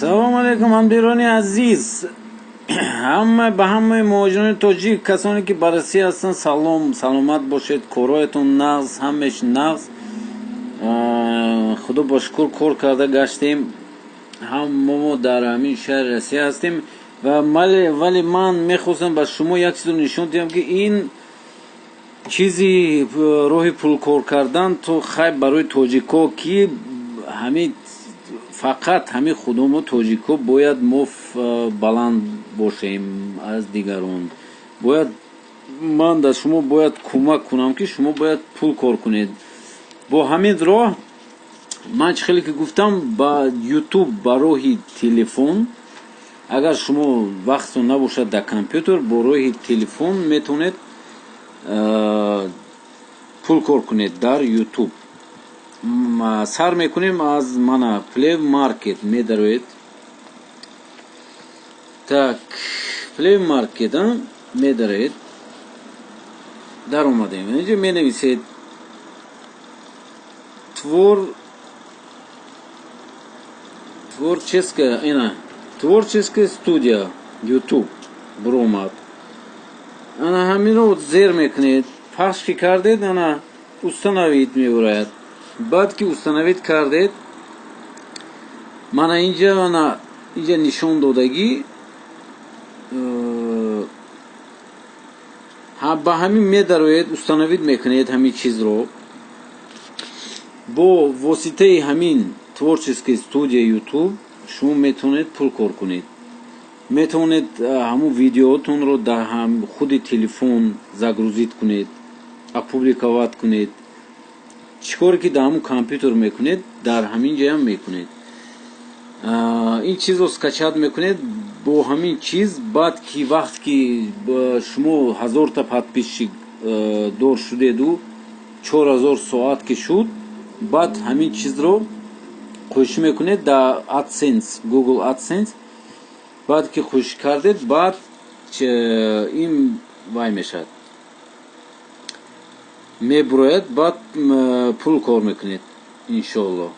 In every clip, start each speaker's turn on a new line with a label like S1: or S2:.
S1: Салому алейкум, ҳамдирони азиз, ҳама ба ҳамаи муҳоҷирони тоҷик, касоне ки ба Россия ҳастанд, салом, саломат бошед, корҳоятон нағз, ҳамеш нағз. Худо ба шукр, кор карда гаштем, ҳам мо дар ҳамин шаҳри Россия ҳастем ва вале ман мехостам ба шумо як чизро нишон диҳам, ки ин чизи роҳи пулкор кардан то хай барои тоҷико, ки ҳамин фақат ҳамин худомо тоҷико бояд мо баланд бошем аз дигарон. Бояд ман дар шумо бояд кӯмак кунам, ки шумо бояд пул кор кунед бо ҳамин роҳ. Ман чӣ хеле ки гуфтам, ба Ютуб ба роҳи телефон, агар шумо вақтон набошад дар компютер, бо роҳи телефон метавонед пул кор кунед дар Ютуб. Сар мекунем аз мана Play Market медароед. Так, Play Market медароед, даромадем. Инҷо менависед творческая, ина творческая студия YouTube буромад. Ана ҳаминро зер мекунед. Пахш ки кардед, ана установить мебурояд. Баъд ки установить кардед, мана инҷа, ана инҷа нишон додагӣ, ба ҳамин медароед, установить мекунед ҳамин чизро. Бо воситаи ҳамин творческая студия YouTube шумо метавонед пул кор кунед, метавонед ҳамун видеотонро дар худи телефон загрузить кунед, опубликовать кунед. Чӣ коре ки дар ҳамун компютер мекунед, дар ҳамин ҷоям мекунед. Ин чизро скачать мекунед бо ҳамин чиз. Баъд ки вақт ки шумо 1000-та подписчик дор шудеду 4000 соат ки шуд, баъд ҳамин чизро қӯшӣ мекунед дар AdSense, Google AdSense. Баъд ки қӯшӣ кардед, баъд ин вай мешавад, мебурояд, баъд пул кор мекунед, иншоалло.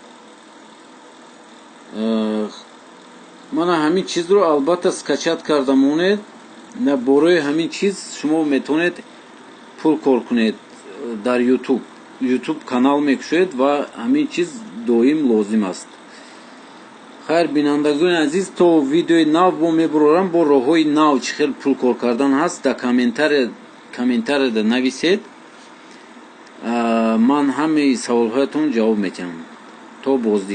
S1: Мана ҳамин чизро албатта скачать карда монед. Борои ҳамин чиз шумо метавонед пул кор кунед дар Ютуб. Ютуб канал мекушоед ва ҳамин чиз доим лозим аст. Хайр, бинандагони азиз, то видеои нав бо мебурорам, бо роҳҳои нав, чӣ хел пул кор кардан ҳаст, дар комментарияда нависед, ман ҳамаи саволҳоятон ҷавоб медиҳам. То боздид.